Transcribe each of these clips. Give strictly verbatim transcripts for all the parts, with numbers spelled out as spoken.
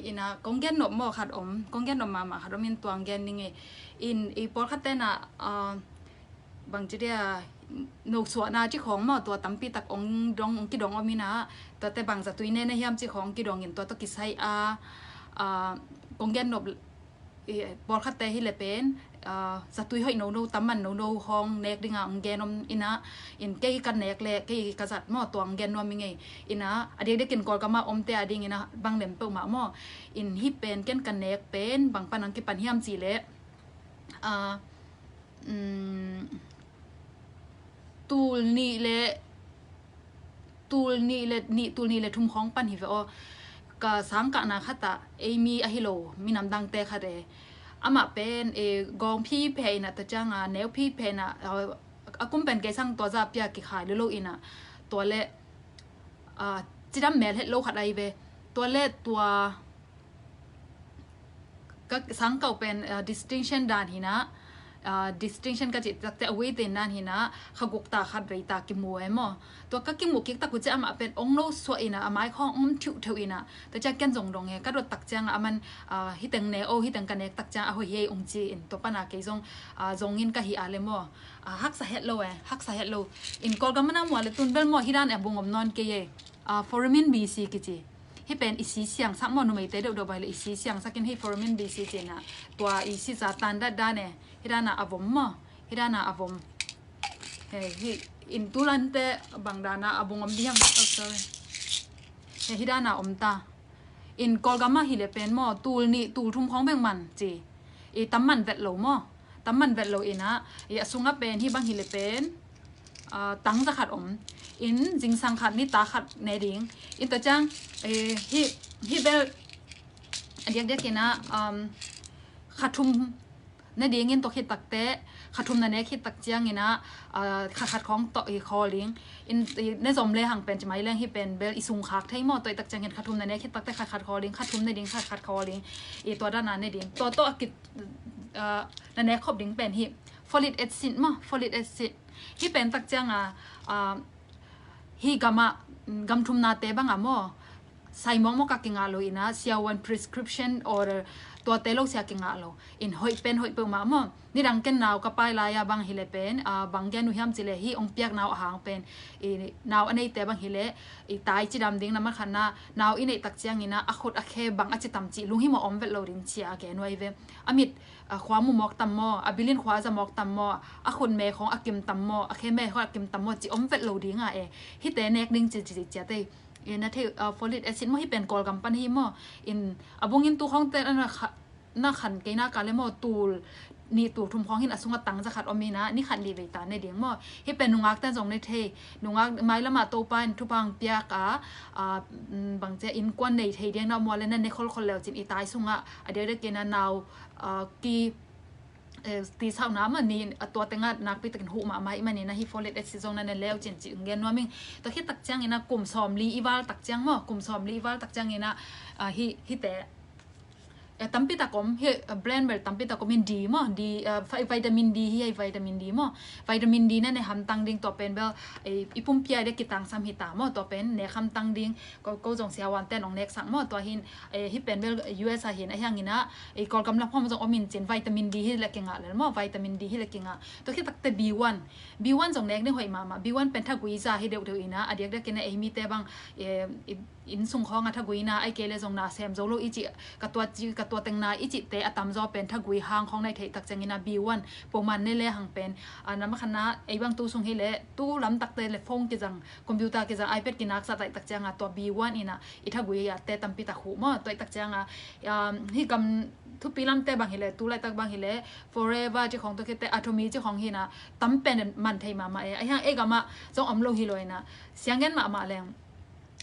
Ina kong gen nop maw khat om, kong gen nop mahmah khat om in tuang gen ning e. In i pawlkhat tena, ah, bang ci dia, no suahna ci khawng maw, tua tampi tak ong dong, ong kidong om ina, tuate bang zatui nene hiam ci khawng kidong in tua tawh kisai a, ah, kong gen nop, i, pawlkhatte hi le pen, ah, zatui hoih nono, tamman nono hong nek dinga ong gen om ina, in kei ka nek le kei ka zat maw, tuang gen nuam i ngei. Ina a diakdiakin Kawlgama omte a ding ina bang lem peuhmah maw. In hi pen ken ka nek pen bang pan ang kipan hiam ci le, ah, um, tul nih le, tul nih le nih, tul nih le thum khawng pan hi ve aw. Ka sangkahna khatah ei mi ahi lo minam dangte khat e, amah pen e, gawng phi phe ina ta cianga neu phi phe ina, ah, a kum pen kei sang tua za pia kikhai lo lo ina, tua le, ah, cidam mel het lo khat ahi ve. Tua le tua ka sangkah pen, ah, distinction dan hina, ah, distinction ka cih takte a within dan hina, kha guk ta khat vei ta kimu e maw. Tua ka kimu kik tak uh ciah amah pen ong no suah ina, a mai khawng ong thiuh theuh ina, ta ciah ken zong dong e, ka dot tak cianga aman, ah, hiteng ne o, hiteng ka nek tak cianga a hoih hi ei ong ci in, tua pana kei zong, ah, zong in ka hi a le maw. Ah, haksa het lo e, haksa het lo. In Kawlgam mana mua le tun bel maw hi dan e, bung om nawn kei e. Ah, Foramin B C kici. Hi pen i si siangsak maw, numeite deuhdeuh bai le i si siangsak in hi Foramin B C cina. Tua i si za tan dat dan e. Hi dana a vom maw. Hi dana a vom. He, hi in tulante bang dana a bung om diang. Oh, sorry. He, hi dana om ta. In Kawlgama hi le pen maw, tul nih, tul thum khawng beng man ci. I tam man vet lo maw. Tam man vet lo ina, i a sunga pen hi bang hi le pen, ah, tang za khat om. In zingsang khat ni ta khat ne ding. In ta ciang, eh, hi, hi bel a diakdiak ina, um, kha thum ne ding in tua khit takte, kha thum na nek khit tak ciang ina, ah, kha khat khawng tawh i khawl ding. In, i ne zom le hang pen ci mai leng hi pen bel i sung khak thei maw, tua i tak ciangin kha thum na nek khit takte kha khat khawl ding, kha thum ne ding, kha khat khawl ding. I tua dana ne ding. Tua tawh a kit, ah, na nek khop ding pen hi folic acid maw, folic acid. Hi pen tak cianga, ah, hi gama, gam thumnate banga maw, sai mawkmawk a kingah lo ina, siavuan prescription or tuate lo sia kingah lo. In hoih pen hoih peuhmah maw. Nidang ken nau ka pai lai-a bang hi le pen, ah, bang gen uh hiam ci le hi ong piak nau a hang pen, i nau a neite bang hi le, i tai cidam ding na makhatna, nau i neih tak ciangina a khut a khe bang a ci tam ci lunghimawh om vet lo ding cia a gen uh ahi ve. A mit, ah, khua mu mawk tam maw, a bilin khua za mawk tam maw, a khut me khawng a kim tam maw, a khe me khawng a kim tam maw ci om vet lo dinga e. Hite nek ding ci ci ci ciate. E, na thei, ah, folic acid maw, hi pen Kawlgam pan hi maw. In a bungin tu khawngte na kha, na khan kei na ka le maw, tul nih tul thum khawng hin a sunga tang za khat om ina, ni khat ni vei ta ne ding maw. Hi pen nungak ten zong ne thei. Nungak mailama Topa in thupha piak a, ah, mm, bang cia innkuan nei thei ding na mua le na ne kholkhol leu cin i tai sunga a diakdiak ina nau, ah, ki, eh, ti sau na ma ni a tua tenga nakpi takin huh mahmah i manina hi folic acid zong na ne leu cin ci gen nuam ing. Tua khit tak ciangina kum sawmli i val tak ciang maw, kum sawmli i val tak ciangina, ah, hi, hite, eh, tampi tak om hi, eh, blend bel tampi tak om in D maw, D, eh, vi-, vitamin D hi, hi vitamin D maw. Vitamin D na ne hamtang ding tua pen bel, eh, i pumpi a de kitangsam hi ta maw, tua pen nek hamtang ding, ko, ko zong siavuan ten ong neksak maw, tua hin, eh, hi pen bel U S a hin a hiangina, eh, Kawlgam lam khawng zong om in cin vitamin D hi le kingah lel maw, vitamin D hi le kingah. Tua khit takte B one, B one zong nek ding hoih mahmah, B one pen thagui za hi deuhdeuh ina, a diakdiak ina ei mite bang, eh, i, inn sung khawng a thagui ina, ai kei le zong na sem zo lo i cih, ka tua ci, ka tua teng na i cihte a tamzaw pen thagui hang khawng na i theih tak ciangina B one, pawman ne le hang pen, a, na makhatna, ei bang tu sung hi le, tu lam takte le phone kizang, computer kizang, iPad kinaksa taih tak cianga tua B one ina, i thagui a te tampi tak huh maw, tua i tak cianga, um, hi gam thupi lamte bang hi le, tu laitak bang hi le, Forever ci khawng tua khit te, Atomy ci khawng hi na, tam pen man thei mahmah e, a hiang ei gama zong om lo hi lo ina, siang gen mahmah leng.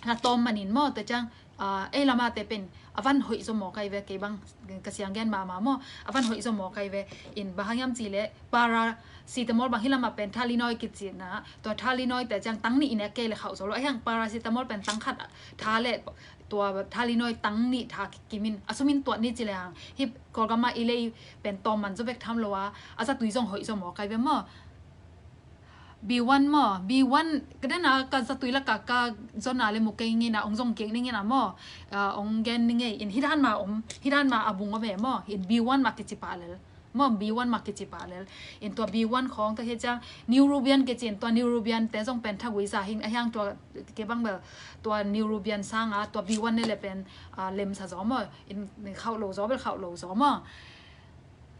Na tawm manin maw, tua ciang, ah, ei lama te pen, a van hoih zaw maw kai ve, kei bang, ka siang gen mahmah maw, a van hoih zaw maw kai ve, in bang hang hiam ci le, paracetamol bang hi lama pen, Tylenol kici na, tua Tylenol te ciang tang nih i nek kei le khauh zaw lo, a hiang paracetamol pen tang khat tha le, tua Tylenol tang nih tha kimin, a sumin tuat ni ci le hang, hi Kawlgama i lei pen tawm man zaw vek tham lo a, a zatui zong hoih zaw maw kai ve maw. B one maw, B one ka dena ka zatui laka ka zona le mu kei ngina ong zong kik ningina maw, ah, ong gen ni ngei in hi dan ma om, hi dan ma a bung om e maw, in B one ma kici pah lel. Maw, B one ma kici pah lel. In tua B one khawng ta hi ciang New Rubian kici in tua New Rubian te zong pen thagui za hing a hiang tua ke bang bel tua New Rubian sanga tua B one ne le pen, ah, lem sa zaw maw, in khauh lo zaw bel khauh lo zaw maw.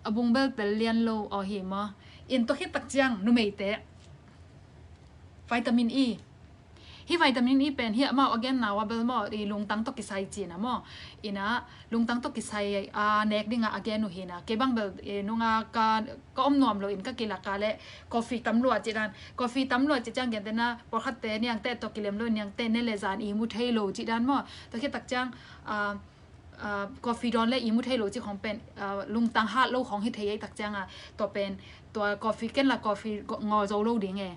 A bung bel tel lian lo aw hi maw. In tua khit tak ciang numeite vitamin E. Hi vitamin E pen hi amau a gen nau a bel maw, i lungtang tawh kisai cina maw. Ina lungtang tawh kisai a nek dinga a gen uh hina. Kei bang bel, eh, nunga ka, ka om nuam lo in ka kilaka le coffee tam lua ci dan. Coffee tam lua ci ciang gen tena pawlkhatte niangte tawh kilem lo niangte ne le zan i mu thei lo ci dan maw. Tua khit tak ciang, ah, ah, coffee dawn le i mu thei lo ci khawng pen, ah, lungtang hat lo khawng hi thei ei tak cianga tua pen tua coffee ken la coffee ngaw zo lo ding e.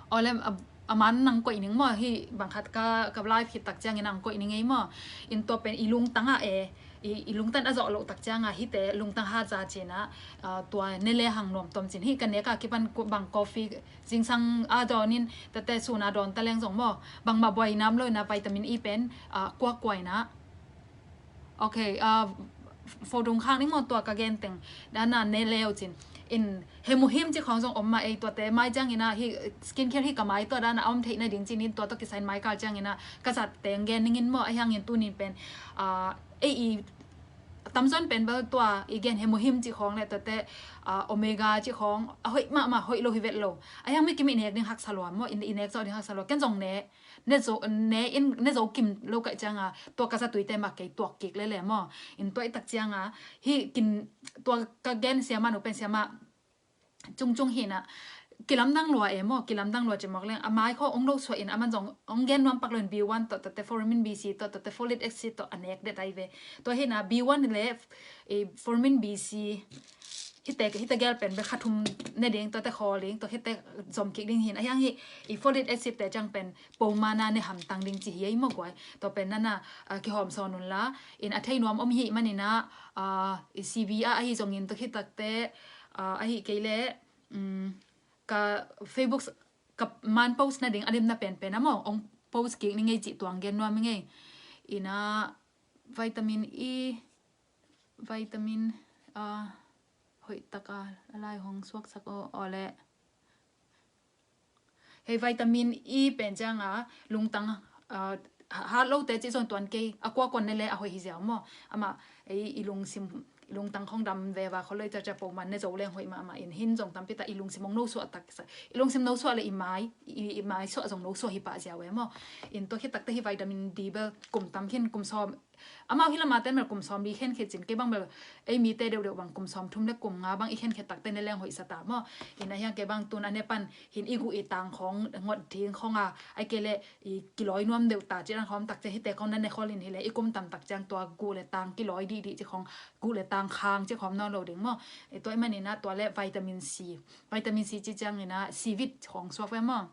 Awle, a, a man nang koih ning maw, hi bangkhat ka, ka live khit tak ciangin nang koih ning ei maw. In tua pen i lungtang ah e, i, i lungtang a zawh loh tak cianga hite lungtang hat za cina, ah, tua ne le hang nuam tom cin hi ka neka kipan bang coffee zingsang a dawnin tete suna dawn ta leng zong maw. Bangmah buai nam lo ina vitamin E pen, ah, kuakuaina. Ok, ah, fodung khang ning maw tua ka gen teng dana ne leu cin. In hemuhim ci khawng zong om ma ei tuate mai ciangina hi skin care hi ka mai tua dana a om theihna ding cinin tua tua kisain mai kal ciangina ka zat teng gen ningin maw a hiangin tunin pen, ah, ei i tamzawn pen bel tua i gen hemuhim ci khawng le tuate, ah, omega ci khawng a hoih mahmah hoih lo hi vet lo. A hiang mi kimi nek ding haksa lua maw, in i nek zawh ding haksa lua. Ken zong ne, ne zo, ne in, ne zo kim lo kaih cianga tua ka zatuite mah kei tuak kik lele maw. In tua i tak cianga hi kin tua ka gen siama nu pen siama cungcung hina kilamdang lua e maw, kilamdang lua ci mawk leng a mai khaw ong lo suah in a man zong ong gen nuam pak lo in B one tawh, tawh te formin B C tawh, tawh te folic acid tawh a nek det ai ve. Tua hina B one le, e, formin B C hite, hite gel pen be kha thum ne ding, tua te khawl ding, tua hite zom kik ding hin a hiang hi i folic acid te ciang pen pomana ne hamtang ding ci hi ei maw guai. Tua pen nana, ah, kihawm sawn un la in a thei nuam om hi manina, ah, i C V a ahi zongin tua hi takte, ah, ahi kei le, um, ka Facebook ka man post na ding a limna penpen a maw ong post kik ni ngei cih tuang gen nuam i ngei. Ina vitamin E, vitamin, ah, hoih taka a lai hong suaksak aw, aw le. Hei vitamin E pen cianga lungtang, ah, hat lote ci zong tuan kei a kuakuan ne le a hoih hi ziau maw. Amah ei i lungsim, i lungtang khong dam veva kholoi caca poman ne zo leng hoih mahmah in hin zong tampi ta i lungsim ong no suah taksa. I lungsim no suah le i mai, i, i mai suah zong no suah hi pah ziau e maw. In tua khit takte hi vitamin D bel kum tam khin kum sawm. Amau hi lama ten bel kum sawm li khen khe cin kei bang bel ei mite deuhdeuh bang kum sawm thum le kum nga bang i khen khe takte ne leng hoih sa ta maw. In a hiang kei bang tun a ne pan hin i guh i tang khong ngot thing khonga ai kei le i kiloi nuam deuh ta ci dan khawm tak ci hite khong na ne khol in hi le i kum tam tak ciang tua guh le tang kiloi dihdih ci khong guh le tang khang ci khawm nawn lo ding maw. I tua i manina tua le vitamin C. Vitamin C ci ciangina seaweed khong suak ve maw.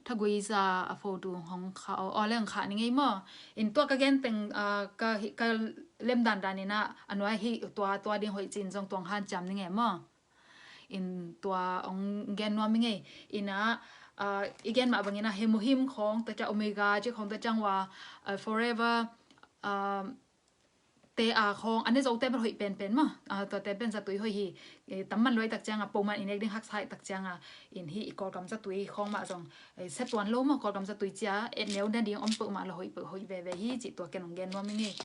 Thagui za a fo tu hong kha aw, aw le hong kha ni ngei maw. In tua ka gen teng, ah, ka hi, ka lem dan dan ina a nuai hi tua, tua ding hoih cin zong tuang han ciam ni ngei maw. In tua ong gen nuam i ngei. Ina, ah, i gen mah bangina hemuhim khong, tua cia omega ci khong tua ciang wa, ah, forever, ah, te a khong, a ne zo te bel hoih penpen maw. Ah, tua te pen zatui hoih hi. Eh, tam man luai tak cianga poman i nek ding haksa hi tak cianga. In hi i Kawlgam zatui khong mah zong, eh, setuan lo maw Kawlgam zatui cia, et neu na ding om peuh mah lo hoih peuh hoih veve hi ci tua ken ong gen nuam i ngei.